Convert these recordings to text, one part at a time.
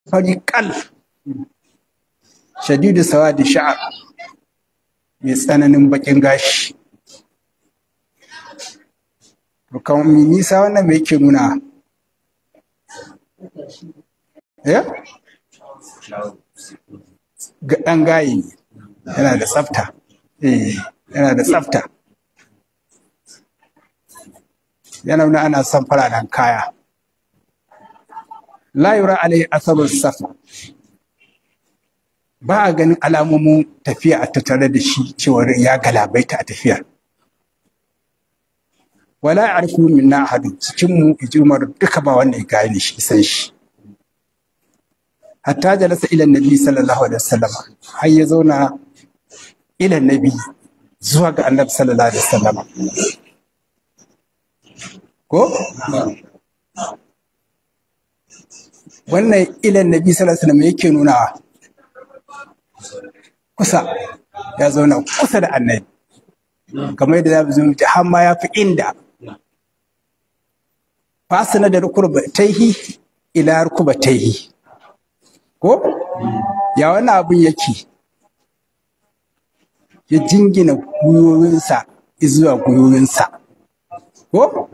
Fari kal, shadidu sawadi sha'ar, mai tsananin bakin gashi. To kamar mai nisa wannan mai yake nuna? Eh? Ɗan gaye ne, yana da tsafta. Eh, yana da tsafta. Yana nuna ana son fararen kaya. La yura alai asarun safa. Ba a ganin alamomin tafiya a tattare da shi cewar ya galabaita a tafiyar. Wala ya'rifu minna ahadun, cikin mu inji Umar duka ba wanda ya gane shi san shi. Hatta jalasa ila nabi sallallahu alaihi wasallam, har ya zauna ila nabi zuwa ga annabi sallallahu alaihi wasallam. Ko? Wannan ila nabi sallallahu alaihi wasallam yake nuna kusa, ya zauna kusa da annabi. Kamar yadda za mu zo mu ji har ma ya fi inda. Fasana da rukubataihi ila rukubataihi. Ko? Ya wannan abin yake? Ya jingina gwiwowinsa zuwa gwiwowinsa. Ko?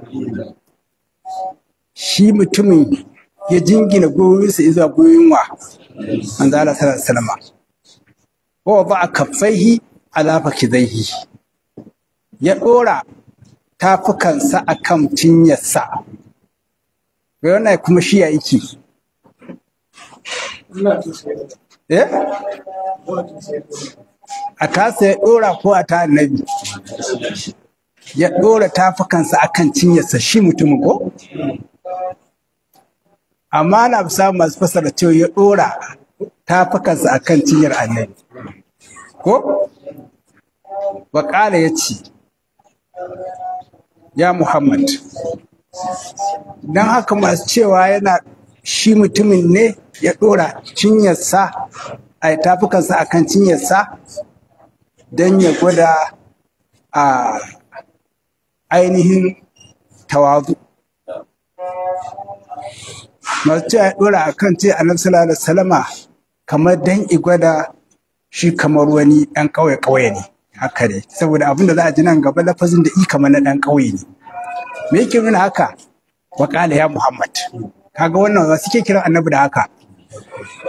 Shi mutumin ya jingina gwiwowinsa zuwa gwiwowin wa? Manzo Allah sallallahu alaihi wasallam. Wa wada'a kaffaihi ala fakidaihi. Ya ɗora tafukansa akan cinyarsa. Wannan kuma shi ya yake. Eh? A tasa ya ɗora ko a ta annabi? Ya ɗora tafukansa akan cinyarsa shi mutumin ko? Amma na samun masu fasara cewa ya ɗora tafukansa akan cinyar annabi. Ko? Waƙala ya ce, ya Muhammad, don haka masu cewa yana shi mutumin ne ya ɗora cinyarsa a tafukansa akan cinyarsa don ya gwada a ainihin tawazu. Masu cewa ya ɗora akan ce annabi sallallahu alaihi wasallama kamar don i gwada shi kamar wani ɗan ƙauye-ƙauye ne. Haka ne, saboda abin da za a ji nan gaba lafazin da i kamar na ɗan ƙauye ne. Me yake nuna haka? Waƙala ya Muhammad. Kaga wannan wa suke kiran annabi da haka?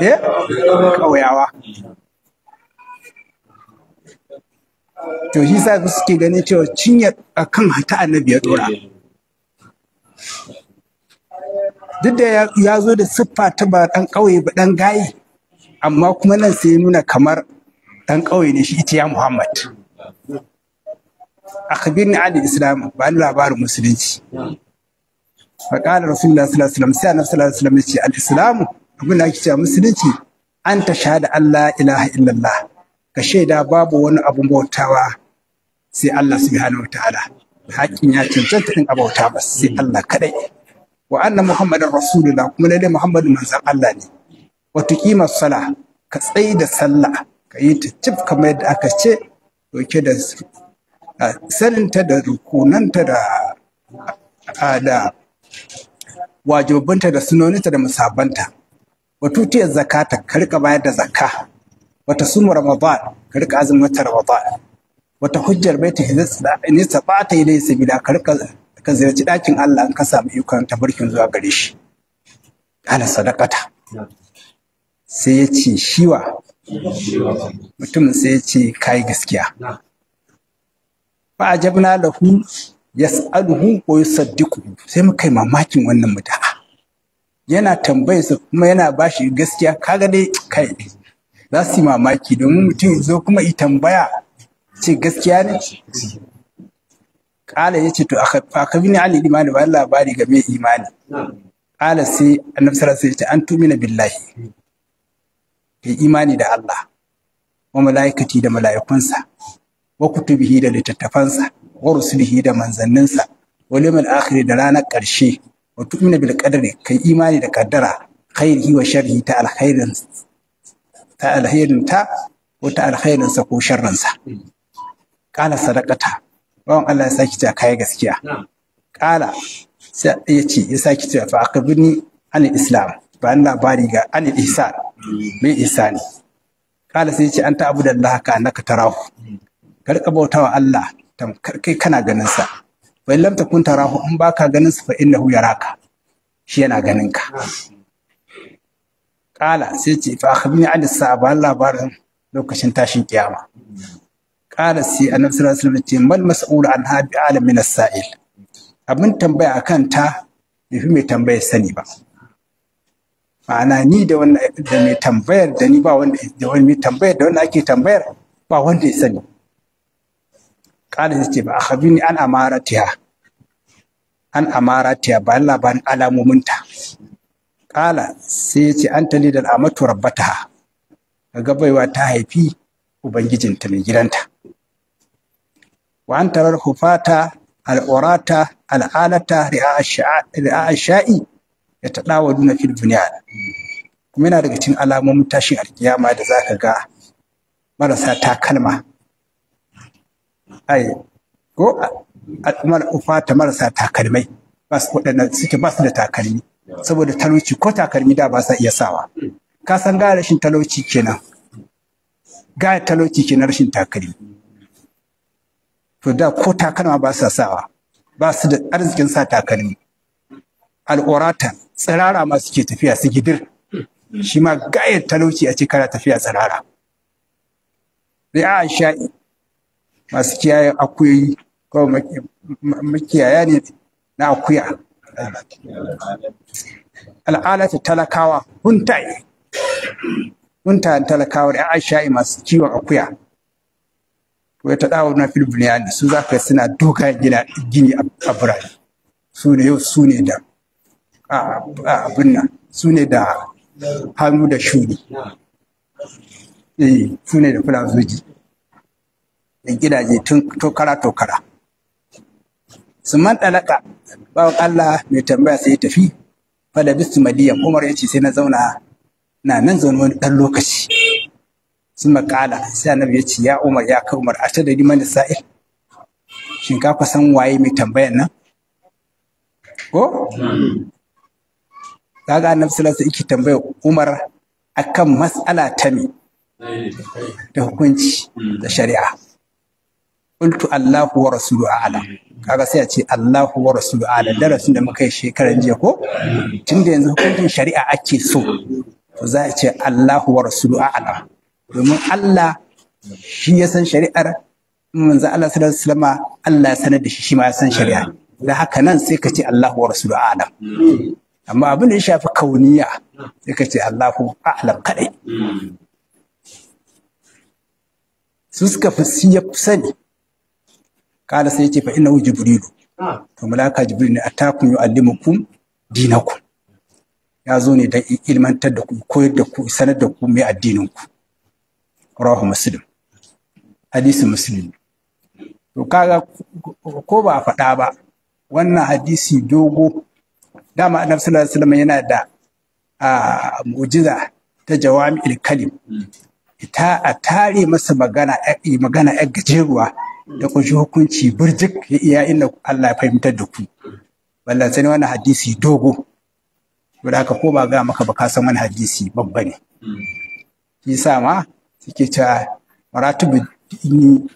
Eh? Ƙauyawa. To shi sa suke ganin cewa cinyar akan ta annabi ya ɗora. Duk da ya zo da siffa ta ba ɗan ƙauye ba ɗan gaye, amma kuma nan sai ya nuna kamar ɗan ƙauye ne shi ita ya Muhammad. Akhbirni an islam, ba ni labarin musulunci. Fa qala rasulullah sallallahu alaihi wasallam, sai annabi sallallahu alaihi wasallam ya ce al-islamu, abin da ake cewa musulunci, an ta shahada Allah ilaha illallah, ka shaida babu wani abun bautawa sai Allah subhanahu wataala, haƙin ya cancanta din abauta ba sai Allah kadai, wa anna muhammadar rasulullah, kuma lalle muhammadu manzon Allah ne, wa tuqima sala, ka tsayi da sallah, ka yi ta cif kamar yadda aka ce, dauke da saninta da rukunanta da wajibinta da sunoninta da musabanta, wa tutiyar zakata, ka rika bayar da zakka, wata sumu ramadan, ka rika azumin wata ramadan, wata hujjar baita nisa ba ta ilai sabila, ka rika ka ziyarci ɗakin Allah in ka samu ikon tabarkin zuwa gare shi. Ala sadaqata. Sai ya ce shiwa mutumin sai ya ce kai gaskiya. Fa ajabna lahu yas'aluhu wa yusaddiquhu, sai muka yi mamakin wannan mutum. Yana tambayarsa kuma yana bashi gaskiya, kaga dai kai za su yi mamaki domin mutum zo kuma yi tambaya ce gaskiya ne. Kala ya ce to akabini an imani, ba labari game imani. Kala sai annabi sallallahu alaihi wasallam ya ce an tumina billahi, kai imani da Allah, wa malaikati da mala'ikunsa, wa kutubihi da littattafansa, wa rusulihi da manzanninsa, wa yawmil akhir da ranar ƙarshe, wa tu'mina bil qadari, kai imani da kaddara, khairihi wa sharrihi, ta alkhairin ta alkhairin ta ko ta alkhairin sa ko sharrin sa. Kala sadaqata, bawan Allah ya saki cewa kai gaskiya. Kala sai ya ce ya saki cewa fa akhbirni an islam, Ba an labari ga an ihsan, mai ihsani? Kala, sai ce, an ta'budu Allah ka annaka tarahu, ka rika bautawa Allah tamkar kai kana ganin sa. Fa in lam takun tarahu, in baka ganin sa, fa innahu yaraka, shi yana ganin ka. Kala, sai ce, fa akhbirni an sa'a, ba labarin lokacin tashin kiyama. Kala, sai Annabi sallallahu alaihi wasallam ce, mal mas'ul anha bi alam min as-sa'il, abin tambaya akan ta bai fi mai tambayar sani ba. Ma'ana, ni da wanda da mai tambayar da ni, ba wanda da wani mai tambayar da wanda ake tambayar, ba wanda ya sani. Kala, sai ce, ba akhbirni an amaratiha, an amaratiha, ba labarin alamominta. Kala, sai ya ce, an tali da amatu rabbataha, kaga baiwa ta haifi ubangijinta, mai gidanta. Wa an tarar hufata al'urata al'alata ri'a sha'i ya taɗawaduna fil bunyan. Kuma yana daga cikin alamomin tashin alkiyama da zaka ga marasa takalma, ai ko ufata, marasa takalmai, ba su waɗanda suke ba su da takalmi saboda talauci, ko takalmi da ba sa iya sawa. Ka san ga rashin talauci kenan, ga talauci kenan, rashin takalmi. To, da ko takalma ba sa sawa, ba su da arzikin sa takalmi. Al'urata, tsirara ma suke tafiya su gidir. Shi ma gayar talauci a ce kana tafiya tsirara. Ri'a sha'i, masu kiyaye akuyoyi ko makiyaya ne na akuya. Al'alata, talakawa, huntaye, huntayen talakawa da sha'i, masu kiwon akuya. To, ya taɗawa na fil bunyan, su za ka suna dogayen gina gini a birane. Su ne yau, su ne da abin nan, su ne da hannu da shuni, eh, su ne da fulazoji da gidaje tun tokara tokara. Su man ɗalaka, bawan Allah mai tambaya sai ya tafi. Fala bistu maliyan, Umar ya ce, sai na zauna, na nan zaune wani ɗan lokaci. Sun makala, sai Annabi ya ce, ya Umar, ya kai Umar, a tadari mani sa'il, shin ka san waye mai tambayan nan? Ko kaga Annabi sallallahu alaihi wasallam tambaya Umar akan mas'ala ta me da hukunci da shari'a. Qultu Allahu wa rasuluhu a'lam. Kaga sai a ce Allahu wa rasuluhu a'lam, darasin da muka yi shekaran jiya ko? Tunda yanzu hukuncin shari'a ake so, to za a ce Allahu wa rasuluhu a'lam, domin Allah shi ya san shari'ar manzo Allah sallallahu alaihi wasallam. Allah ya sanar da shi, shi ma ya san shari'a. Da haka nan sai ka ce Allahu wa rasuluhu a'lam. Amma abin da ya shafi kauniya, sai ka ce Allahu a'lam kadai, su suka fi ya sani. Kala, sai ce, fa innahu Jibrilu, to malaka Jibril ne, atakum yu'allimukum dinakum, ya zo ne don ilmantar da ku, koyar da ku, sanar da ku mai addinin ku. Rawahu Muslim, hadisi Muslim. To, kaga ko ba a faɗa ba, wannan hadisi dogo, dama Annabi sallallahu alaihi wasallam yana da mu'jiza ta jawami'il kalim, ita a tare masa magana, magana yar gajeruwa da kunshi hukunci burjik, ya iya inda Allah ya fahimtar da ku. Wallan sai wannan hadisi dogo. To, da haka ko ba ga maka ba, ka san wani hadisi babba ne. Shi sa ma suke cewa maratibu dini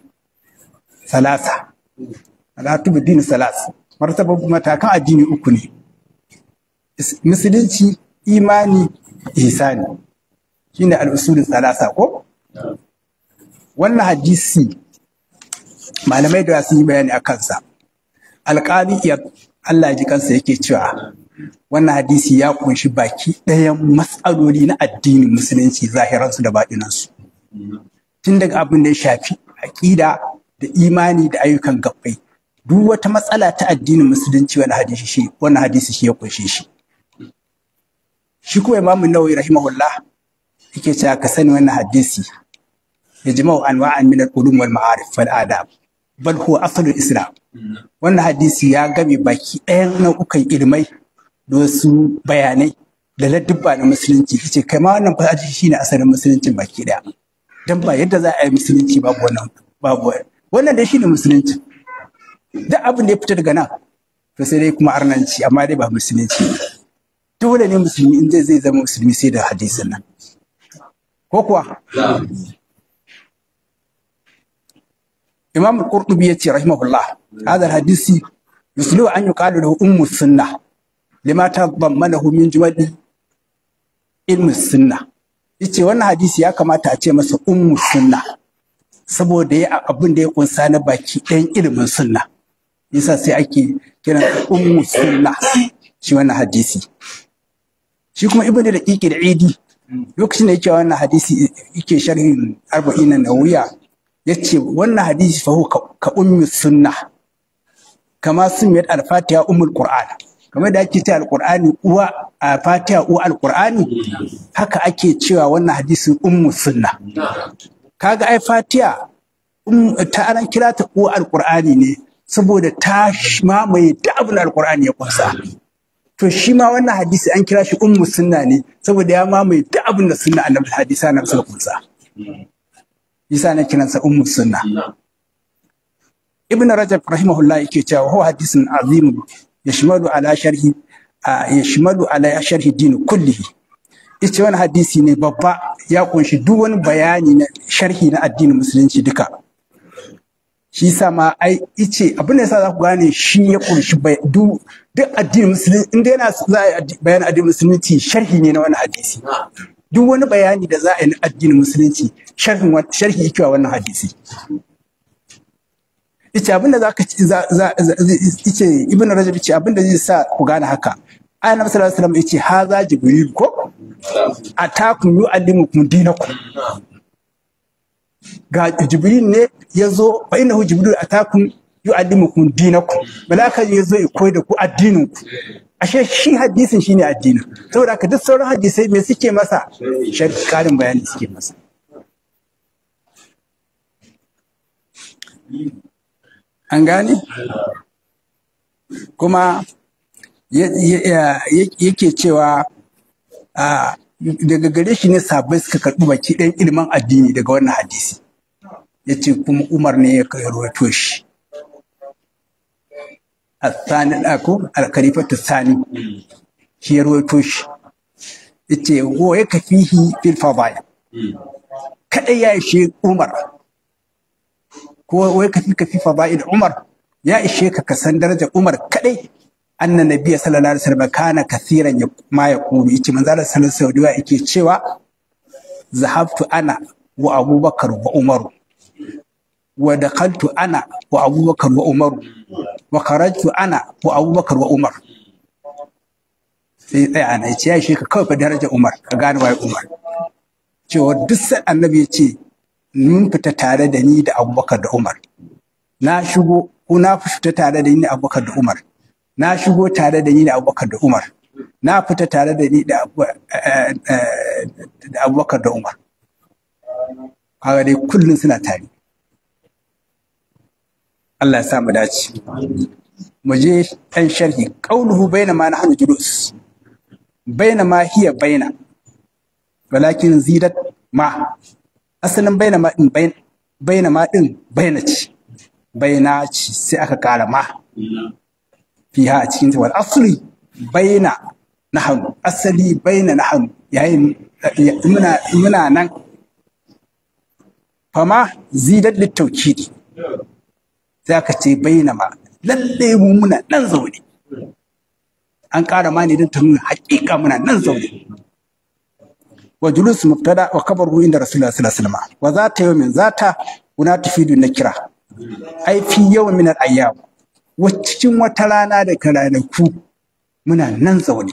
salasa, maratibu dini salasa, martaba, matakan addini uku ne: musulunci, imani, ihsani. Shine al-usulul salasa ko? Wannan hadisi malamai da sun yi bayani a kansa. Alƙali ya Allah ji kansa yake cewa wannan hadisi ya kunshi baki ɗayan matsaloli na addinin musulunci, zahiransu da baɗinansu, tun daga abin da ya shafi aƙida da imani da ayyukan gabbai. Duk wata matsala ta addinin musulunci, wannan hadisi shi ya kunshe shi. Shi kuma Imamu Nawawi rahimahullah yake cewa ka sani, wannan hadisi yajma'u anwa'an min al-ulum wal ma'arif wal adab, bal huwa aslul islam. Wannan hadisi ya game baki ɗayan nau'ukan ilmai da wasu bayanai da ladubba na musulunci. Yace kai ma wannan hadisi shine asalin musuluncin baki ɗaya, dan ba yadda za a yi musulunci babu wannan. Babu wannan dai shine musulunci. Duk abin da ya fita daga nan, to sai dai kuma arnanci, amma dai ba musulunci. Dole ne musulmi in zai zama musulmi sai da hadisin nan, ko kuwa? Imam al-Qurtubi yace rahimahullah, hadha al-hadisi yuslu an yuqalu lahu ummu sunnah lima tadammanahu min jumali ilmi sunnah. Yace wannan hadisi ya kamata a ce masa ummu sunna saboda ya abin da ya kunsa na baki ɗayan ilimin sunna, yasa sai ake kiran ummu sunna shi wannan hadisi. Shi kuma Ibnu Daqiq al-Idi lokacin da yake wannan hadisi yake sharhin 40 Nawawiya, yace wannan hadisi fa ka ummu sunna kama sumiyat al-Fatiha ummul Qur'an, kamar da ake ce al-Qur'ani uwa Fatiha uwa al-Qur'ani, haka ake cewa wannan hadisin ummu sunna. Kaga ai Fatiha ta an kira ta uwa al-Qur'ani ne saboda ta mamaye duk abin da al-Qur'ani ya kunsa. To shi ma wannan hadisi an kira shi ummu sunna ne saboda ya mamaye duk abin da sunna annabi hadisi annabi suka kunsa. Yasa na kiransa ummu sunna. Ibn Rajab rahimahullah yake cewa huwa hadisun azim yashmalu ala sharhi yashmalu ala sharhi din kullihi. Yace wannan hadisi ne babba, ya kunshi duk wani bayani na sharhi na addinin musulunci duka. Shi yasa ma ai yace abin da yasa za ku gane shi ya kunshi duk addinin musulunci, inda yana za a bayanin addinin musulunci sharhi ne na wannan hadisi. Duk wani bayani da za a yi na addinin musulunci sharhi yake wa wannan hadisi. Yace abin da zaka ci yace Ibn Rajab yace abin da zai sa ku gane haka, Annabi sallallahu alaihi wasallam yace haza Jibril ko atakum yu'allimukum dinakum. Ga Jibril ne yazo, fa innahu Jibril atakum yu'allimukum dinakum, malaka yazo ya koyar da ku addinin ku. Ashe shi hadisin shine addinin. Saboda haka duk sauran hadisai me suke masa? Sharhi, karin bayani suke masa. An gane? Kuma yake cewa daga gare shi ne sahabbai suka karɓi baki ɗayan ilimin addini daga wannan hadisi. Yace kuma Umar ne ya rawaito shi. Al-Thani ko Al-Khalifatu Thani shi ya rawaito shi. Yace wa yakfihi fil fadail. Kadai ya ishe Umar, ko wai kafi kafi fadail Umar, ya ishe ka kasan darajar Umar kadai. Annan nabiyyi sallallahu alaihi wasallam kana kathiran ma yaqulu, yace manzo Allah sallallahu alaihi wasallam yake cewa zahabtu ana wa Abubakar wa Umaru, wa dakhaltu ana wa Abubakar wa Umaru, wa kharajtu ana wa Abubakar wa Umar. Sai tsaya ana yace ya ishe ka kawai fa darajar Umar, ka gane waye Umar. Cewa duk sai annabi yace mun fita tare da ni da Abubakar da Umar, na shigo ko na fita tare da ni da Abubakar da Umar, na shigo tare da ni da Abubakar da Umar, na fita tare da ni da Abubakar da Umar. Kaga dai kullun suna tare. Allah ya sa mu dace. Mu je ɗan sharhi. Qauluhu bainama nahnu julus, bainama hiya baina, walakin zidat ma. Asalin bainama din bainama din baina ce, baina ce sai aka kara ma fiha a cikin ta. Wal asli baina nahnu, asali baina nahnu yayin muna nan. Fama zidat litawkidi, sai aka ce bainama, lalle mu muna nan zaune. An kara ma ne don ta nuna haƙiƙa muna nan zaune. Wa julus mubtada wa kabaru inda Rasulullah sallallahu alaihi wasallam. Wa zata yawmin zata una tufidu nakira, ai fi yawmin min al-ayyam, wa cikin wata rana da ranaku muna nan zaune.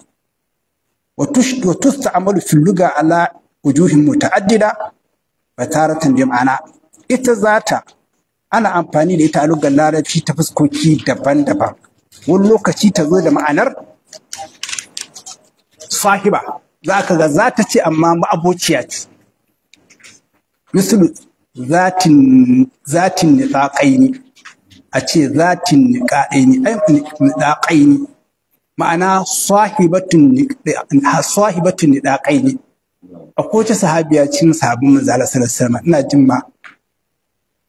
Wa tusta'malu fil lugha ala wujuhin muta'addida wa taratan bi ma'ana. Ita zata ana amfani da ita a lugar larabci ta fuskoki daban-daban. Wani lokaci ta zo da ma'anar sahiba, za ka ga za ta ce amma ma'abociya ce. Misali zatin nitsaƙaini, a ce zatin nitsaƙaini, ma'ana sahibatun nitsaƙaini. Akwai wata sahabiya cikin sahabin manzo Allah sallallahu alaihi wasallam, ina jin ma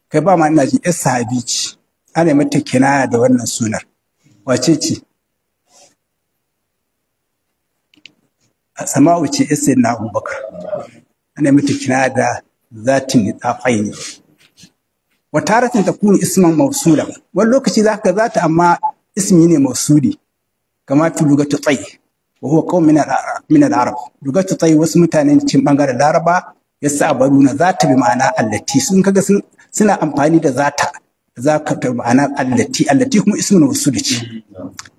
kai ba ma ina jin yar sahabi ce, ana mata kinaya da wannan sunar. Wace ce? Sama'u ce sayyidina Abubakar, ana mata kina da zatin nitaqaini. Wa taratin takunu isman mawsula, wani lokaci zaka zata amma ismi ne mawsuli, kama fi lugatu tsayi wa huwa qawm min al-arab. Lugatu tsayi wasu mutanen cikin bangaren Laraba yas'abaluna zata bi ma'ana allati, sun kaga suna amfani da zata zaka ta ma'ana allati, allati kuma ismun mawsuli ce.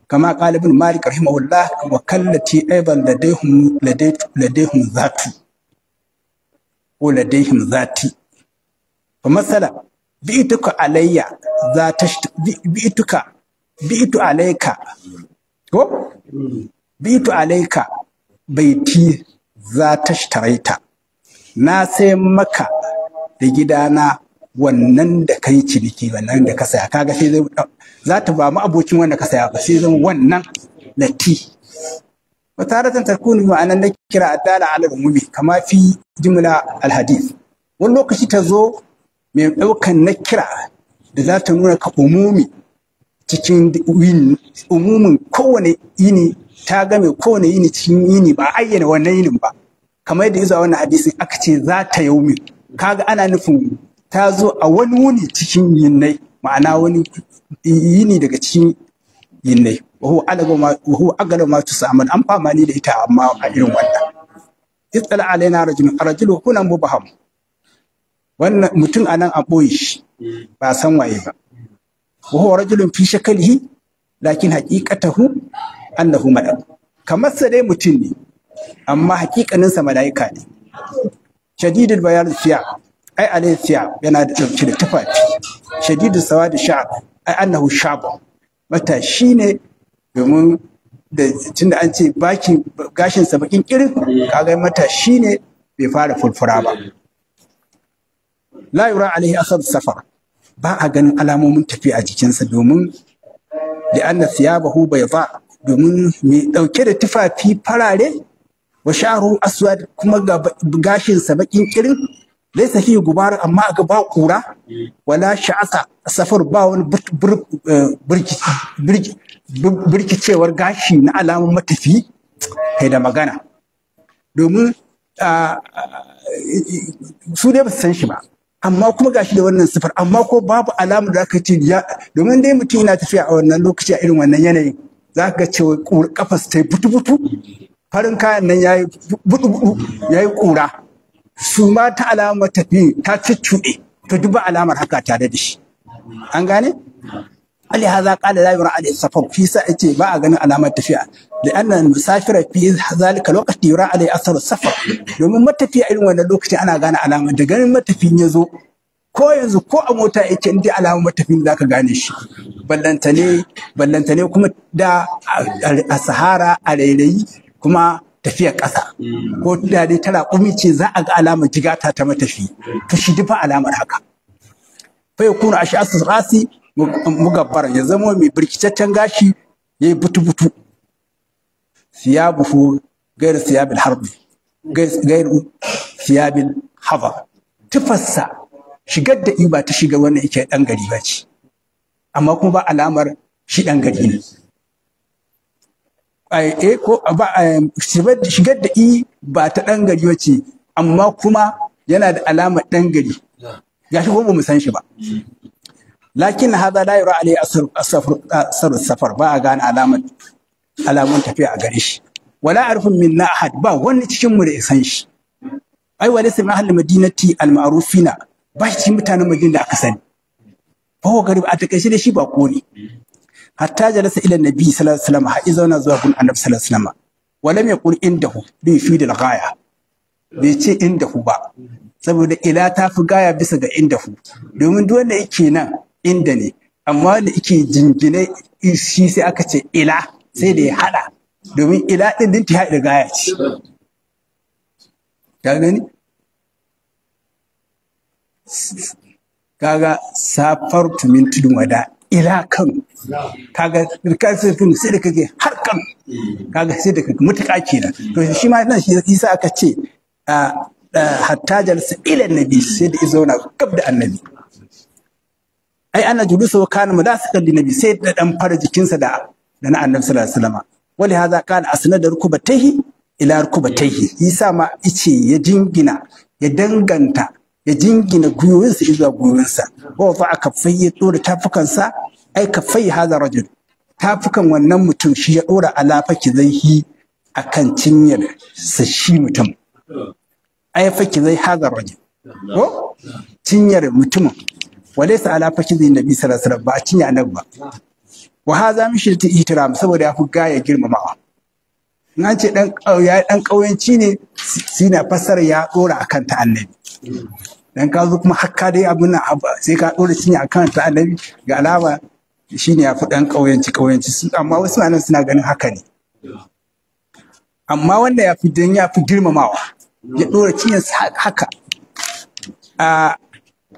Kama qala Ibn Malik rahimahullah, wa kallati aidan ladayhum ladayhum zatu ko ladayhim zati. Fa masala bi'tuka alayya zata bi'tuka bi'tu alayka ko bi'tu alayka baiti zata shtaraita, na sai maka da gidana wannan da kai ciniki, wannan da ka saya, kaga sai zai za ta ba mu abokin wanda ka saya ba, sai zan wannan lati. Wa taratan takunu ma'anan nakira adala ala umumi kama fi jumla alhadith. Wani lokaci ta zo mai ɗaukan nakira da za ta nuna ka umumi cikin umumin kowane yini, ta game kowane yini cikin yini, ba ayyana wannan yinin ba. Kamar yadda izuwa wannan hadisin aka ce za ta yaumi, kaga ana nufin ta zo a wani wuni cikin yinnai, ma'ana wani yini daga cikin yinnai. Wa huwa agala ma tusaman, an fama ni da ita amma a irin wannan. Istala alaina rajulun, rajulu kuna mubaham, wannan mutum anan a boye shi ba san waye ba. Wa huwa rajulun fi shakalihi lakin haqiqatahu annahu malak, kamar sa dai mutum ne amma haƙiƙanin sa malaika ne. Shadidul bayan siya ai alayhi siya, yana da dauke da tufafi. Shadidul sawadi sha'r ai annahu shab, matashi ne, domin da tunda an ce bakin gashin sa bakin kirin, kaga matashi ne bai fara furfura ba. La yura alaihi asar safar, ba a ganin alamomin tafiya a jikinsa, domin da anna thiyabahu bayda, domin mai dauke da tufafi farare, wa sha'ru aswad, kuma gashin sa bakin kirin, laysa fi gubar, amma aga ba kura, wala sha'asa safar, ba wani birkicewar gashi na alamun matafi kai da magana, domin su dai ba su san shi ba, amma kuma gashi da wannan sifar, amma ko babu alamun da aka ce ya, domin dai mutum yana tafiya a wannan lokaci a irin wannan yanayin, za ka ga cewa kafas ta yi butu-butu, farin kayan nan ya yi budu-budu, ya yi kura, su ma ta alamar tafi ta cuccuɗe, to duk ba alamar haka tare da shi. An gane? Ali haza qala la yura alayhi safar, fi sa yace ba a ganin alamar tafiya, da anna musafira fi zalika lokaci yura alayhi asar safar, domin matafiya irin wannan lokaci ana gane alamar da ganin matafin ya zo, ko yanzu ko a mota yake in dai alamar matafin zaka gane shi, ballantane ballantane kuma da a sahara a rairayi kuma tafiyar ƙasa, ko da dai tana kumi ce za a ga alamar jigata ta matafi, to shi dufa alamar haka. Fa yakunu ash'asu rasi mugabbaran, ya zama mai birkitaccen gashi ya yi butu-butu. Siyabuhu gairu siyabil harbi, gairu siyabil habar. Tufarsa shigar da iba ta shiga wannan yake ɗan gari ba ce, amma kuma ba alamar shi ɗan gari ne. Ko ba shigar da i ba ta ɗan gari ba ce, amma kuma yana da alamar ɗan gari. Gashi ko ba mu san shi ba. Lakin hada la yura alayhi asar safar, ba a gane alamar alamun tafiya a gare shi. Wala arfin minna ahad, ba wani cikin mu da ya san shi. Ai wala sai ahli madinati al ma'rufina, ba shi cikin mutanen Madina da aka sani. Fa huwa garib, a takaice da shi ba ko ne. Hatta jalasa ila nabi sallallahu alaihi wasallam, har zauna zuwa gun annabi sallallahu alaihi wasallam. Walam yaqul indahu bi fi al ghaya, bai ce indahu ba, saboda ila ta fi gaya bisa ga indahu, domin duk wanda yake nan inda ne, amma wanda yake jingine shi sai aka ce ila, sai da ya hada, domin ila din din ta da gaya ce. Ka gani? Kaga safartu min tudun wada ila kan, kaga kasirfin sai da kake har kan, kaga sai da kake mutuka kenan. To shi ma nan shi yasa aka ce hatta jalsa ila nabi, sai da izauna gab da annabi. Ai ana julusa wa kana mudasikan li nabi, sai da dan fara jikinsa da na annabi sallallahu alaihi wasallam. Wali hadha qala asnada rukubatayhi ila rukubatayhi. Isa ma ice ya jingina, ya danganta, ya jingina gwiwoyinsa zuwa gwiwoyinsa. Wa fa kaffai, ya dora tafukansa, ai kaffai hadha rajul, tafukan wannan mutum shi ya dora ala fakizaihi akan cinyar sa shi mutum. Ai fakizai hadha rajul, ko cinyar mutumin, walaysa ala fakizai nabi sallallahu alaihi wasallam, ba a cinya annabi ba. Wa hadha min shiddati ihtiram, saboda ya fi gaya girmamawa. In an ce dan ya dan kauyanci ne, sina fasara ya dora akan ta annabi. Dan ka zo kuma hakka dai abun nan sai ka dora cinya akan ta annabi, ga alama shine ya fi dan kauyanci kauyanci. Amma wasu nan suna ganin haka ne. Amma wanda ya fi dan ya fi girmamawa, ya dora cinyar haka. A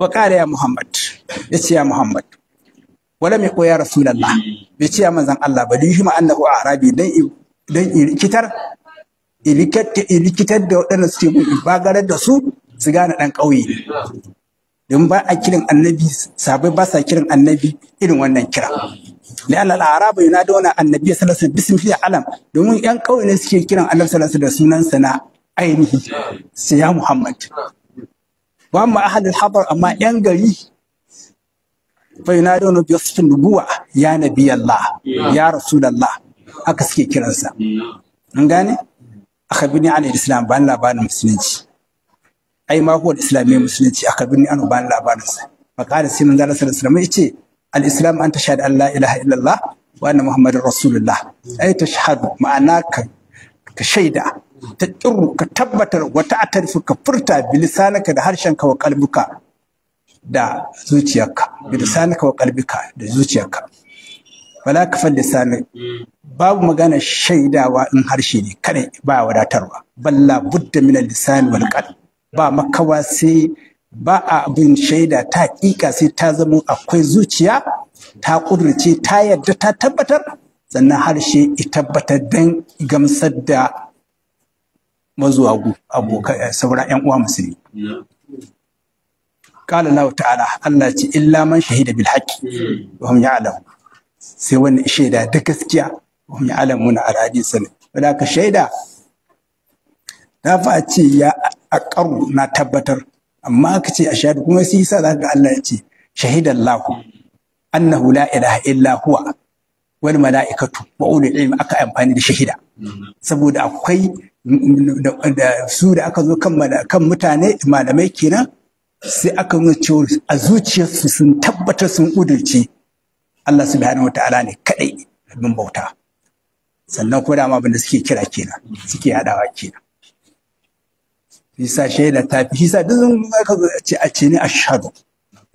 wa qala ya Muhammad, ya ce ya Muhammad, wala mai koya Rasulullah, bai ce ya manzon Allah ba, lihi ma annahu arabi, dan dan irikitar irikitar da waɗanda suke mun bagarar da su su gane ɗan ƙauye. Don ba a kiran annabi, sabai ba sa kiran annabi irin wannan kira. La'anna al-arabu yunaduna annabi sallallahu alaihi wasallam bismihi alam, domin yan ƙauye ne suke kiran annabi sallallahu alaihi wasallam da sunansa na ainihi, sai ya Muhammad. Wa amma ahlul hadar, amma yan gari fa yunaduna bi wasfin nubuwa, ya nabi Allah, ya rasulullah, haka suke kiransa. An gane? Akhbirni an al-islam, ban labarin musulunci. Ai ma huwa al-islam, musulunci, akhbirni an, ban labarin sa. Fa qala, sai manzo Allah sallallahu alaihi wasallam yace al-islam an tashhadu an la ilaha illallah wa anna muhammadar rasulullah. Ai tashhadu, ma'ana ka shaida, ta kirru, ka tabbatar, wa ta'tarifu, ka furta, bilisanaka, da harshenka, wa qalbuka, da zuciyarka, bilisanaka wa qalbika, da zuciyarka. Wala kafal lisani, babu magana shaidawa in harshe ne kadai ba wadatarwa, balla budda min al-lisan wal qalb, ba makawa sai ba a abin shaida ta hakika sai ta zama akwai zuciya ta kudurce, ta yarda, ta tabbatar, sannan harshe ya tabbatar dan gamsar da mazuwa abokan sauran yan uwa musulmi. Qala Allah ta'ala, Allah ce illa man shahida bil haqqi wa hum ya'lamun, sai wani shaida da gaskiya, wa hum ya'lamuna al hadisi ne. Wanda ka shaida ta fa a ce ya aqarru, na tabbatar, amma aka ce ashhadu kuma sai yasa zaka ga Allah ya ce shahidallahu annahu la ilaha illa huwa wal mala'ikatu wa ulul ilmi, aka amfani da shahida saboda akwai da su da aka zo kan mutane malamai kenan, sai aka nuna cewa a zuciyarsu sun tabbatar, sun ƙudurce Allah subhanahu wata'ala ne kadai abin bauta. Sannan ko dama abin da suke kira kenan, suke hadawa kenan. Bisa shaida ta fi hisa duk sun aka zo ce a ce ni ashhadu,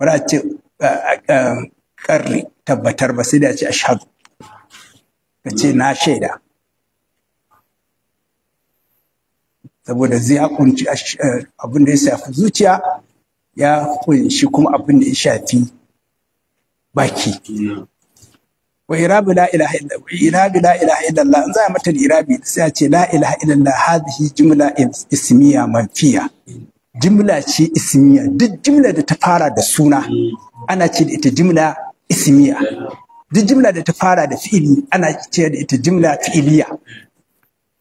wala a ce karri tabbatar ba, sai da a ce ashhadu, ka ce na shaida, saboda zai kunci abin da ya shafi zuciya, ya kunshi kuma abin da ya shafi baki. Wa irabu la ilaha illa wa irabu la ilaha illallah, in za a mata irabi sai a ce la ilaha illallah hadhihi jumla ismiya manfiya, jumla ce ismiya. Duk jumla da ta fara da suna ana ce da ita jumla ismiya, duk jumla da ta fara da fi'ili ana ce da ita jumla fi'iliya.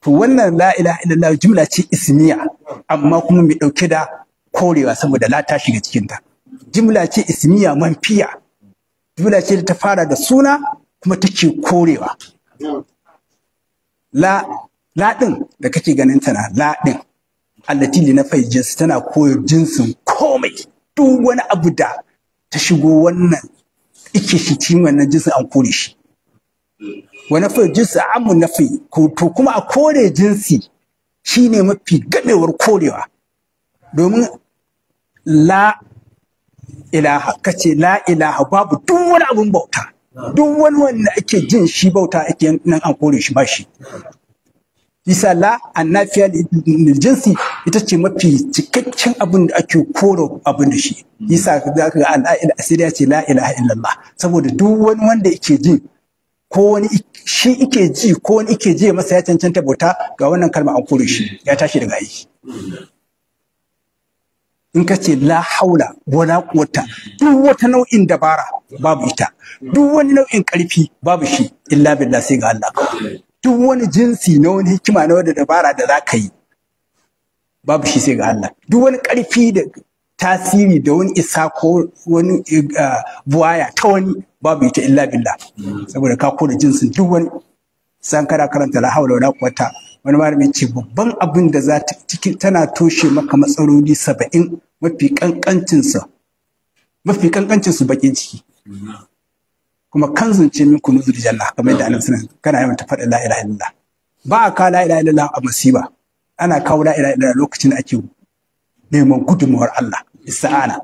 To wannan la ilaha illallah jumla ce ismiya, amma kuma mai dauke da korewa saboda la ta shiga cikin ta. Jumla ce ismiya manfiya, jumla ce da ta fara da suna kuma take korewa. La la din da kake ganin tana la din allati li nafai jinsi, tana koyar jinsin komai. Duk wani abu da ta shigo wannan ike shi cikin wannan jinsin an kore shi. Wa nafai jinsi amun nafi, to kuma a kore jinsi shine mafi gamewar korewa. Domin la ilaha, kace la ilaha, babu duk wani abun bauta, duk wani wanda ake jin shi bauta ake nan an kore shi ba shi. Isa la annafiya lil jinsi ita ce mafi cikakken abin da ake kore abin da shi. Isa za ka ga an sai ya ce la ilaha illallah, saboda duk wani wanda yake jin ko wani shi ike ji ko wani ike ji masa ya cancanta bauta, ga wannan kalma an kore shi ya tashi daga aiki. In ka ce la haula wala quwwata, duk wata nau'in dabara babu ita, duk wani nau'in karfi babu shi, illa billah, sai ga Allah kawai. Duk wani jinsi na wani hikima na wani dabara da za ka yi babu shi sai ga Allah. Duk wani ƙarfi da tasiri da wani isa ko wani buwaya ta wani babu ita illa billah. Saboda ka kore jinsin duk wani. San kana karanta la haula wala quwwata, wani malami ce babban abin da za ta cikin tana toshe maka matsaloli 70, mafi kankancin sa, mafi kankancin su bakin ciki. Kuma kanzun ce min kunuzul janna, kamar yadda Annabi sallallahu alaihi wasallam kana yawan ta faɗa la ilaha illallah. Ba a ka la ilaha illallah a masiba, ana kawo la ilaha illallah lokacin da ake neman gudunmuwar Allah, ista'ana.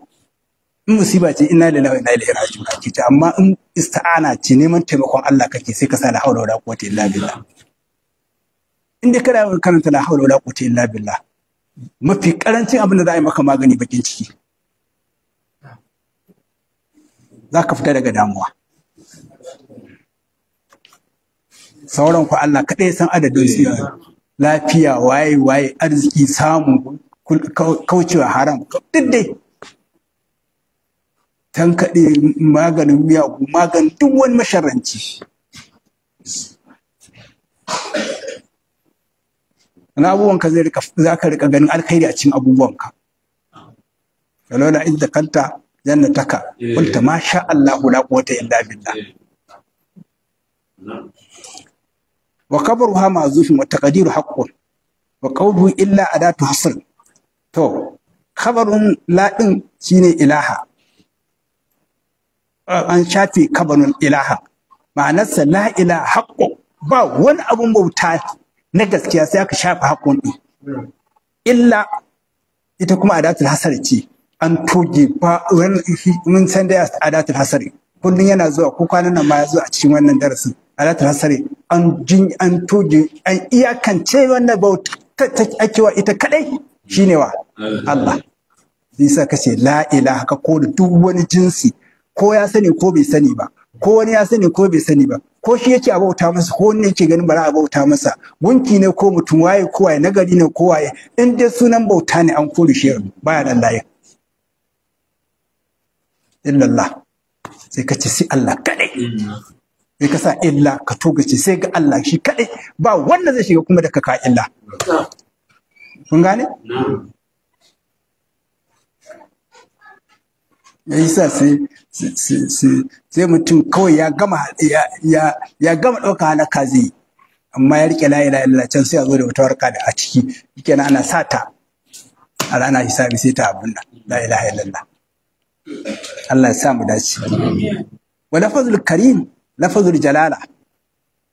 In musiba ce inna lillahi wa inna ilaihi raji'un ake ce, amma in ista'ana ce neman taimakon Allah kake, sai ka sa la haula wala quwwata illa billah. In dai kana yawan karanta la haula wala quwwata illa billah, mafi karancin abin da za a yi maka magani bakin ciki, za ka fita daga damuwa. Sauran ku Allah kaɗai san adadin su, lafiya, waye waye, arziki, samu, kaucewa haram, duk dai tankaɗe, maganin miyagu, maganin duk wani masharranci. Wani abubuwanka zai rika, za ka rika ganin alkhairi a cikin abubuwanka. Walaula idh dakalta jannataka qulta ma sha Allahu la quwwata illa billah. Wa qabruha ma'zufun wa taqdiru haqqun wa qawluhu illa adatu hasr. To khabarun la din shine ilaha, an shafe kabarun ilaha, ma'anarsa la ilaha haqqun, ba wani abun bauta na gaskiya, sai aka shafe haqqun din. Illa ita kuma adatul hasar ce, an toge ba mun san da adatul hasari kullun yana zuwa, ko kwanan nan ma ya zo a cikin wannan darasin. Adatul hasari an jin an toge, an iyakance wannan bauta ake wa ita kadai shine wa Allah. Zai sa kace la ilaha, ka kore duk wani jinsi, ko ya sani ko bai sani ba, ko wani ya sani ko bai sani ba, ko shi yake a bauta masa, ko wani yake ganin bara a bauta masa, gunki ne ko mutum, waye ko waye, nagari ne ko waye, in dai sunan bauta ne an kore shi, baya dan layin. Illallah, sai ka ce sai Allah kadai, sai ka sa illa ka togace sai ga Allah shi kadai, ba wanda zai shiga kuma da ka ka illa. Kun gane? Ya yi sa sai mutum kawai ya gama ya gama ɗauka halaka zai yi, amma ya riƙe la ilaha illallah, can sai a zo da wata warka da a ciki kenan ana sata a rana hisabi sai ta abun nan la ilaha illallah. Allah ya sa mu dace. Wa lafazul karim, lafazul jalala,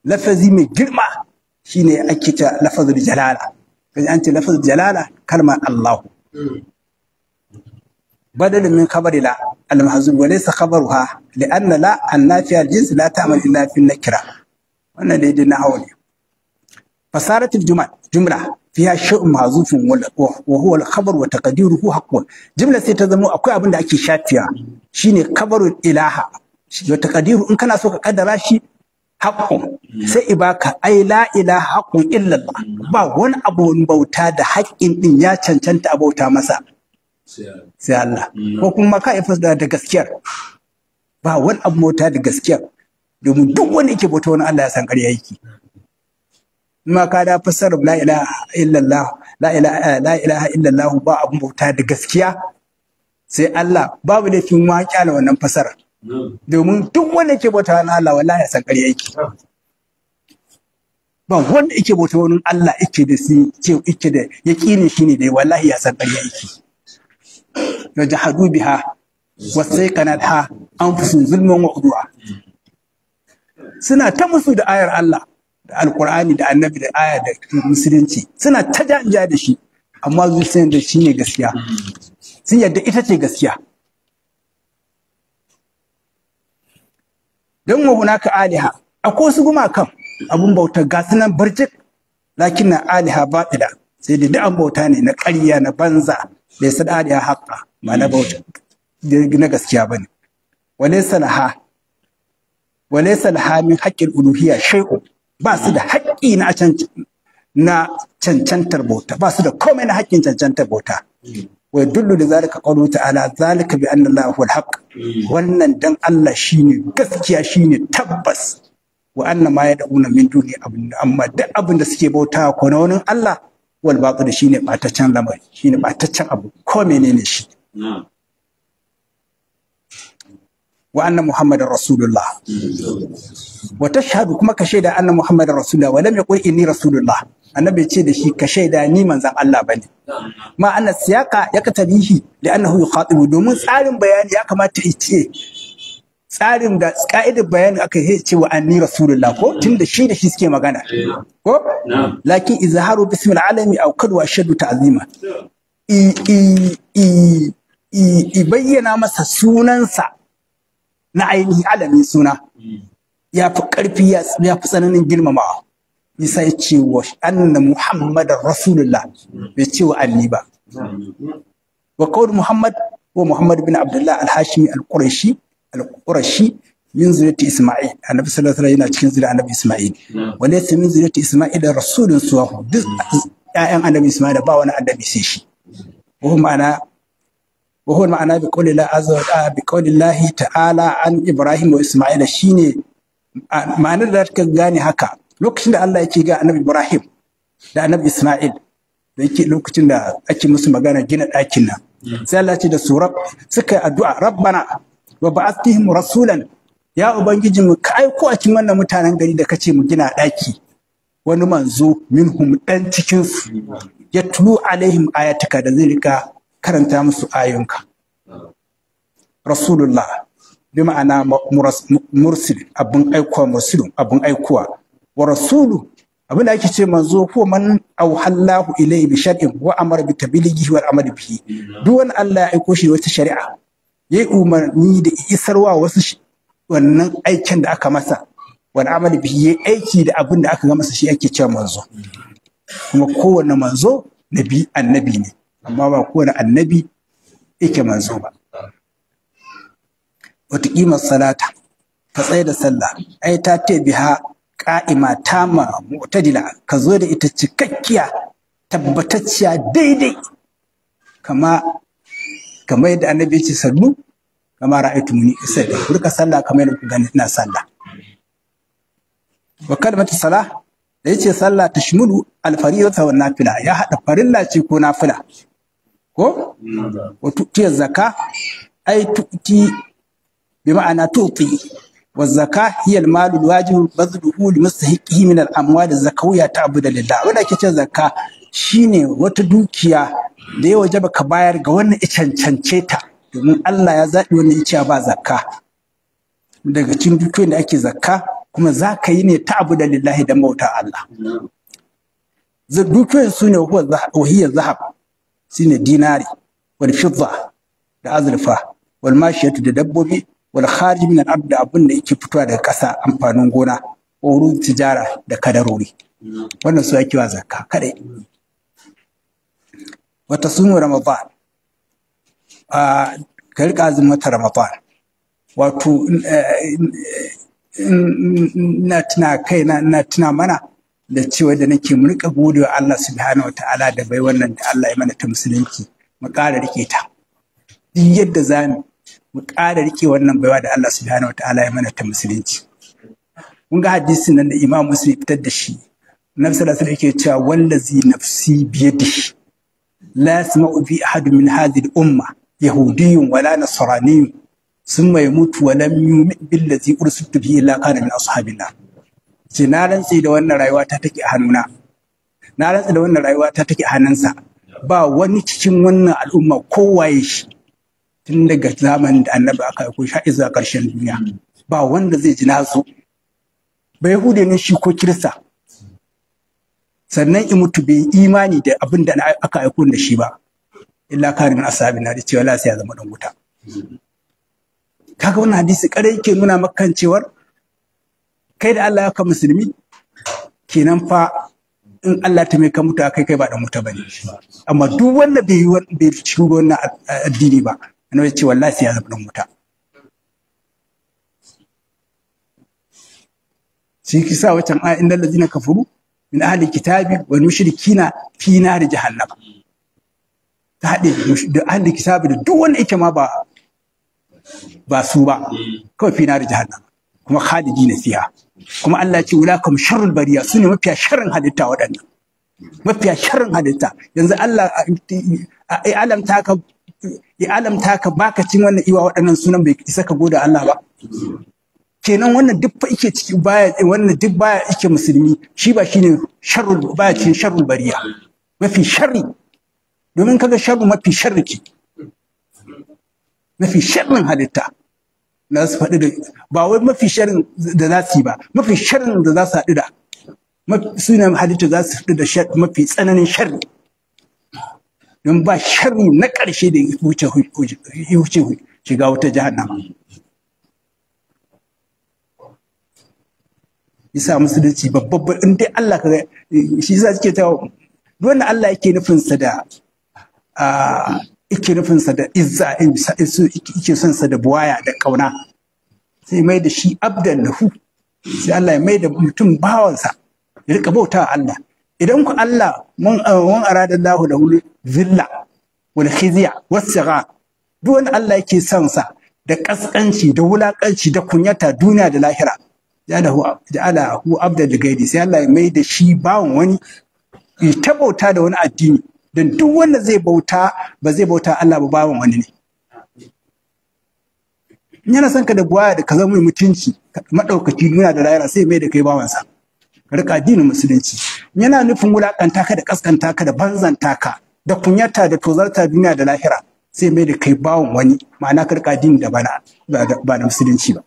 lafazi mai girma shine ake ta lafazul jalala. Kaji an ce lafazul jalala, kalmar Allahu. بدل من خبر لا المحذوف، وليس خبرها لأن لا النافية الجنس لا تعمل إلا في النكرة. wannan daidai na hawa ne. فصارت الجمل جملة فيها شيء محذوف وهو الخبر وتقديره حق. جملة sai ta zama akwai abin da ake shafiya shine khabarul ilaha wa taqdiru, in kana so ka kaddara shi haqqun, sai ibaka ai la ilaha haqqun illa Allah, ba wani abu bauta da haƙƙin din ya cancanta a bauta masa sai Allah. Ko kuma ka yi fasda da gaskiyar, ba wani abu bauta da gaskiyar, domin duk wanda yake bauta wani Allah ya san ƙarya yake. Ma ka da fassara la ilaha illallah, la ilaha la ilaha illallah, ba abun bauta da gaskiya sai Allah, babu laifin ma kyala wannan fassara, domin duk wanda yake bauta wani Allah wallahi ya san ƙarya yake. Ba wanda yake bauta wani Allah yake da shi ce yake da yaqini shine dai wallahi ya san ƙarya yake. Wajahadu biha wasayqanatha anfusuhum zulman wa udwa, suna ta musu da ayar Allah da alkur'ani da annabi da aya da musulunci, suna ta janja da shi, amma zuciyar da shi ne gaskiya, sun yadda ita ce gaskiya. Don wa hunaka aliha, akwai wasu gumakan abun bauta ga sunan barjik, lakin na aliha batila, sai da duk an bauta ne na ƙarya na banza, bai san aliha haƙƙa ma na bauta na gaskiya bane. Walaysa laha, walaysa laha min haqqil uluhiyya shay'un, ba su da haƙƙi na cancantar bauta, ba su da komai na haƙƙin cancantar bauta. Wa yadullu li zalika qawluhu ta'ala zalika bi anna Allaha huwal haqq, wannan dan Allah shine gaskiya shine tabbas. Wa anna ma yad'una min duni abin, amma duk abin da suke bauta ko na wani Allah wal batil shine bataccen lamari, shine bataccen abu ko menene shi. Wa anna Muhammadar Rasulullah. Wa tashhadu, kuma ka shaida anna Muhammadar Rasulullah, wa lam yaqul inni Rasulullah. Annabi ce da shi ka shaida ni manzon Allah bane. Ma anna siyaqa yaktabihi li'annahu yukhatibu, domin tsarin bayani ya kamata ya ce tsarin da ka'idar bayani aka yi cewa anni Rasulullah, ko tunda shi da shi suke magana ko. Lakin izharu bismil alami aw kadwa shaddu ta'zima, i i i i bayyana masa sunansa na ainihi alamin suna ya fi ƙarfi, ya fi tsananin girmamawa. Isa ya ce wa anna Muhammadar Rasulullah, bai ce wa anni ba. Wa qawl Muhammad wa Muhammad bin Abdullah al-Hashimi al-Qurashi al-Qurashi min zuriyati Isma'il. Annabi sallallahu alaihi wasallam yana cikin zuriyar Annabi Isma'il. Wa laysa min zuriyati Isma'il rasulun suwahu, duk ƴaƴan Annabi Isma'il ba wani annabi sai shi. Wa ma'ana wa huwa ma'ana bi qawli la azza wa bi qawli Allah ta'ala an Ibrahim wa Isma'il, shine ma'anar da ka gane haka lokacin da Allah yake ga Annabi Ibrahim da Annabi Isma'il, da yake lokacin da ake musu magana gina ɗakin nan, sai Allah ce da su suka yi addu'a, rabbana wa ba'athihim rasulan, ya ubangiji mu ka aiko a cikin wannan mutanen gari da kace mu gina ɗaki wani manzo minhum dan cikin su, ya tulu alaihim ayatuka, da zai rika karanta musu ayoyinka. Rasulullah bi ma'ana mursil, abun aikowa, mursilun abun aikowa. Wa rasulu, abin da ake ce manzo, ko man auhallahu ilayhi bi shar'in wa amara bi tablighihi wal amali bihi, duk wani Allah ya aiko shi wata shari'a, yayi umarni da isarwa wasu wannan aikin da aka masa, wal amali bihi, yayi aiki da abin da aka ga masa, shi ake cewa manzo. Kuma kowane manzo nabi annabi ne, amma ba kowane annabi yake manzo ba. Wata kimar salata, ka tsaye da sallah, ai ta te biha ƙa'ima tama mu'tadila, ka zo da ita cikakkiya tabbatacciya daidai, kama kamar yadda annabi ya ce sallu kama ra'aytumuni usalli, ku rika sallah kamar yadda ku gani ina sallah. Wa kalmatu salah, da yace sallah tashmulu al-fariidata wan nafila, ya hada farilla ce ko nafila ko. Wa tu'ti zakka, ai tu'ti bi ma'ana tu'ti, wa zakka hiya al-malu al-wajib bazluhu li mustahiqihi min al-amwal az-zakawiyya ta'budu lillah. Wanda ake ce zakka shine wata dukiya da ya wajaba ka bayar ga wannan cancance ta, domin Allah ya zaɓi wannan iciya ba zakka daga cikin dukiyoyin da ake zakka, kuma za ka yi ne ta abu da lillahi don bauta Allah. Dukiyoyin su ne wahiyar zahab, su ne dinari, wal fidda da azurfa, wal mashiyatu da dabbobi, wal kharij min al da abin da yake fitowa daga ƙasa amfanin gona, wa tijara da kadarori. Wannan su ake wa zakka kadai. Wata sumu Ramadan, ka riƙa azumin wata Ramadan. Wato ina tuna kaina, ina tuna mana da cewa da nake mu rika gode wa Allah subhanahu wataala da bai wannan da Allah ya mana ta musulunci, mu ƙara rike ta duk yadda za mu mu ƙara rike wannan baiwa da Allah subhanahu wataala ya mana ta musulunci. Kun ga hadisin nan da Imam Muslim fitar da shi, Annabi sallallahu alaihi wasallam yake cewa wallazi nafsi biyadihi la yasma'u bi ahadun min hadhihi al-umma yahudiyyun wala nasraniyyun summa yamutu wa lam yu'min billazi ursiltu bihi illa kana min ashabin nar. Ce na rantse da wannan rayuwa ta take a hannuna, na rantse da wannan rayuwa ta take a hannunsa, ba wani cikin wannan al'umma kowaye shi tun daga zamanin da annabi aka aiko shi har zuwa ƙarshen duniya, ba wanda zai ji nazo ba yahude ne shi ko kirista, sannan in mutu bai imani da abin da aka aiko da shi ba, illa kana min ashabin nar, cewa la sai ya zama dan wuta. Kaga wannan hadisi kare yake nuna maka kan cewar kai da Allah ya ka musulmi kenan fa, in Allah ta mai ka mutu kai kai ba dan wuta bane. Amma duk wanda bai bai cikin wannan addini ba, annabi ya ce wallahi sai ya zama dan wuta. Shi kisa wacan aya innal ladina kafaru min ahli kitabi wal mushrikina fi nar jahannam, ta haɗe da ahli kitabi da duk wanda yake ma ba su ba, kawai fi nar jahannam. Kuma khalidina fiha. Kuma Allah ya ce ulakum sharrul bariya, sune mafiya sharrin halitta waɗannan. Mafiya sharrin halitta. Yanzu Allah ya alamta ka, ya alamta ka baka cin wannan iwa waɗannan sunan bai isa ka gode Allah ba. Kenan wannan duk fa yake ciki baya, wannan duk baya yake musulmi, shi ba shine sharrul, baya cikin sharrul bariya. Mafi sharri. Domin kaga sharru mafi sharri ke. Mafi sharrin halitta. Na su faɗi da ba wai mafi sharrin da za su yi ba, mafi sharrin da za su haɗu da su ne halitta za su haɗu da mafi tsananin sharri. Don ba sharri na ƙarshe da ya wuce shiga wata jahannama. Yasa musulunci babban in dai Allah ka shi yasa suke ta wannan Allah yake nufinsa da yake nufinsa da izza, yake son sa da buwaya da kauna, sai mai da shi abdan lahu, sai Allah ya mai da mutum bawansa ya rika bauta Allah. Idan ku Allah mun arada Allahu lahu zilla wal khizya was siga, duk wanda Allah yake son sa da kaskanci da wulakanci da kunyata duniya da lahira, ja'ala hu abdan ligairi, sai Allah ya mai da shi bawan wani, ya ta bauta da wani addini. Don duk wanda zai bauta ba zai bauta Allah ba, bawan wani ne. In yana son ka da buwaya da ka zama mai mutunci maɗaukaki duniya da lahira, sai mai da kai bawansa, ka rika addinin musulunci. Yana nufin wulakanta ka da kaskanta ka da banzanta ka da kunyata da tozarta duniya da lahira, sai mai da kai bawan wani, ma'ana ka rika addini da ba na musulunci ba.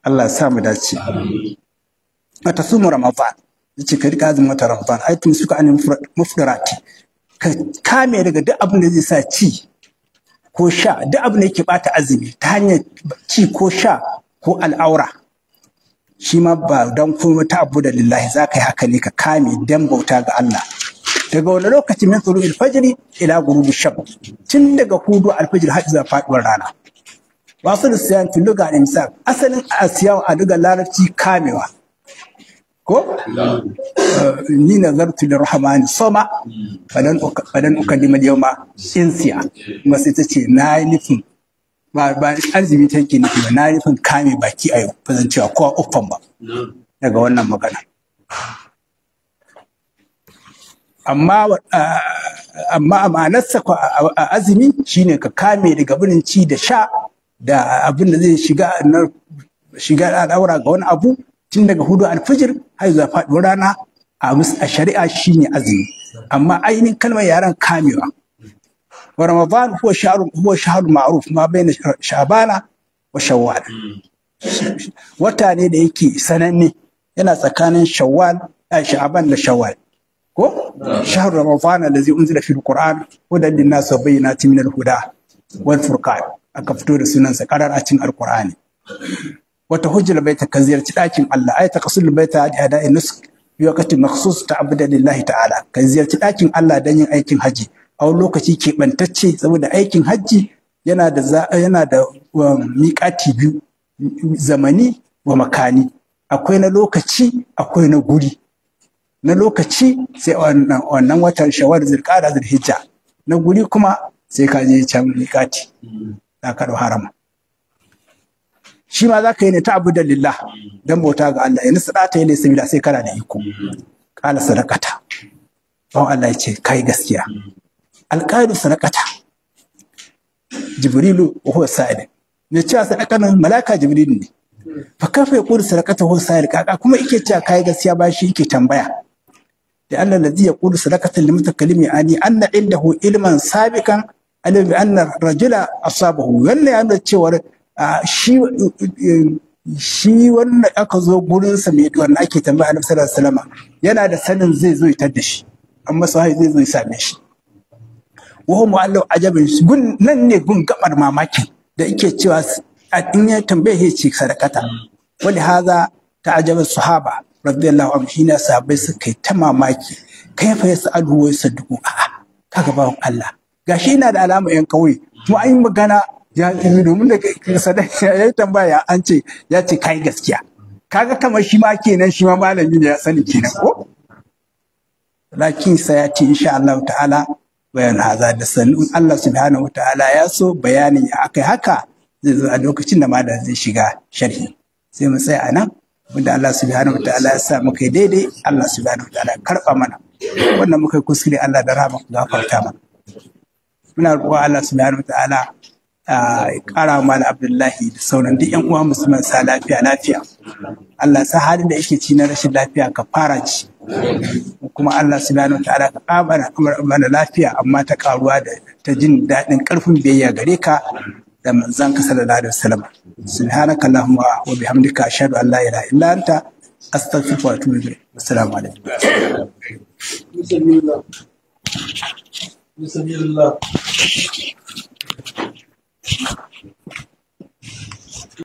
Allah ya sa mu dace. Mata sumu Ramadan, yace ka rika azumin watan Ramadan, ai tun suka an mufdarati, ka kame daga duk abin da zai sa ci ko sha, duk abin da yake bata azumi ta hanyar ci ko sha ko al'aura, shi ma ba don kuma ta abu da lillahi za ka yi haka ne ka kame dan bauta ga Allah. Daga wani lokaci min tsoro alfajiri ila gurubi sham, tun daga hudu alfajir har zuwa faduwar rana. Wasu da siyan fi luga al-imsak, asalin asiyawa a lugar larabci kamewa. Ko? Ni nazartu lirrahmani soma falan ukallima al-yawma insiya. Kuma sai ta ce na yi nufin ba azumi take nufi ba, na yi nufin kame baki a yau, ba zan cewa kowa uffan ba daga wannan magana. Amma a ma'anarsa a azumi shine ka kame daga birin ci da sha da abin da zai shiga shiga al'aura ga wani abu tun daga hudu alfijir har zuwa faɗuwar rana. A shari'a shine azumi, amma ainihin kalmar yaren kamewa. Wa Ramadan huwa shahrun ma'ruf ma bayna sha'bana wa shawwal. Wata ne da yake sananne, yana tsakanin shawwal, sha'ban da shawwal. Ko shahru Ramadan allazi unzila fil Qur'an hudan lin-nas wa bayyinatin minal huda wal furqan. Aka fito da sunansa karar a cikin Alqur'ani. Wata hujjar baita, ka ziyarci ɗakin Allah, ay taqsul baita bi ada'i nusk fi waqtin makhsus ta'abbudan lillahi ta'ala. Ka ziyarci ɗakin Allah dan yin aikin haji a wani lokaci keɓantacce, saboda aikin haji yana da miƙati biyu, zamani wa makani. Akwai na lokaci, akwai na guri. Na lokaci sai wannan watan Shawwal, Zulqa'da, Zulhijja. Na guri kuma sai ka je can miƙati, za ka ɗau harama. Shi ma za ka yi ne ta abu da lillah, don bauta ga Allah. Yanzu sadata yi sabila, sai kana da iko. Kala sadakata, don Allah ya ce kai gaskiya. Alƙaidu sadakata, Jibrilu wa huwa sa'id. Ne cewa sadaka nan malaka Jibrilu ne. Fa kafa yaqulu sadakata huwa sa'id, kaka kuma yake cewa kai gaskiya ba shi yake tambaya. Da Allah ladhi yaqulu sadakatan limutakallimi ani anna indahu ilman sabiqan alim bi anna rajula asabahu. Wannan ya nuna cewa shi wannan aka zo gurinsa mai wannan ake tambaya Annabi sallallahu alaihi wasallam yana da sanin zai zo ya tar da shi, amma sai zai zo ya same shi. Wa hum mu'allu ajabin, gun nan ne gun gabar mamaki da yake cewa in ya tambaye ya ce sadakata. Wali haza ta'ajaba sahaba radiyallahu anhu, hina sahabbai suka yi ta mamaki, kaifa yasalu wa yasaddiqu. A'a, kaga bawon Allah gashi ina da alama yan kauye, kuma an yi magana ya domin da ya tambaya an ce ya ce kai gaskiya. Kaga kamar shi ma kenan, shi ma malami ne ya sani kenan ko. Lakin sai ya ce insha Allah ta'ala bayan haza da sanin Allah subhanahu wa ta'ala ya so bayanin ya akai haka Zai zo a lokacin da malam zai shiga sharhi. Sai mu tsaya a nan, wanda Allah subhanahu wataala ya sa muka yi daidai, Allah subhanahu wataala ya karɓa mana. Wannan muka yi kuskure, Allah da rahama ku gafarta mana. Muna roƙon Allah subhanahu wataala ya ƙara wa Malam Abdullahi da sauran duk 'yan uwa musulman sa lafiya lafiya. Allah sa halin da yake ci na rashin lafiya ka fara ci. Kuma Allah subhanahu wataala ka ƙara mana lafiya, amma ta ƙaruwa da ta jin daɗin ƙarfin biyayya gare ka da manzon ka sallallahu alaihi wasallam. Subhanaka allahumma wa bihamdika, ashhadu an la ilaha illa anta, astaghfiruka wa atubu ilayk. Assalamu alaikum. Bismillah. Bismillah.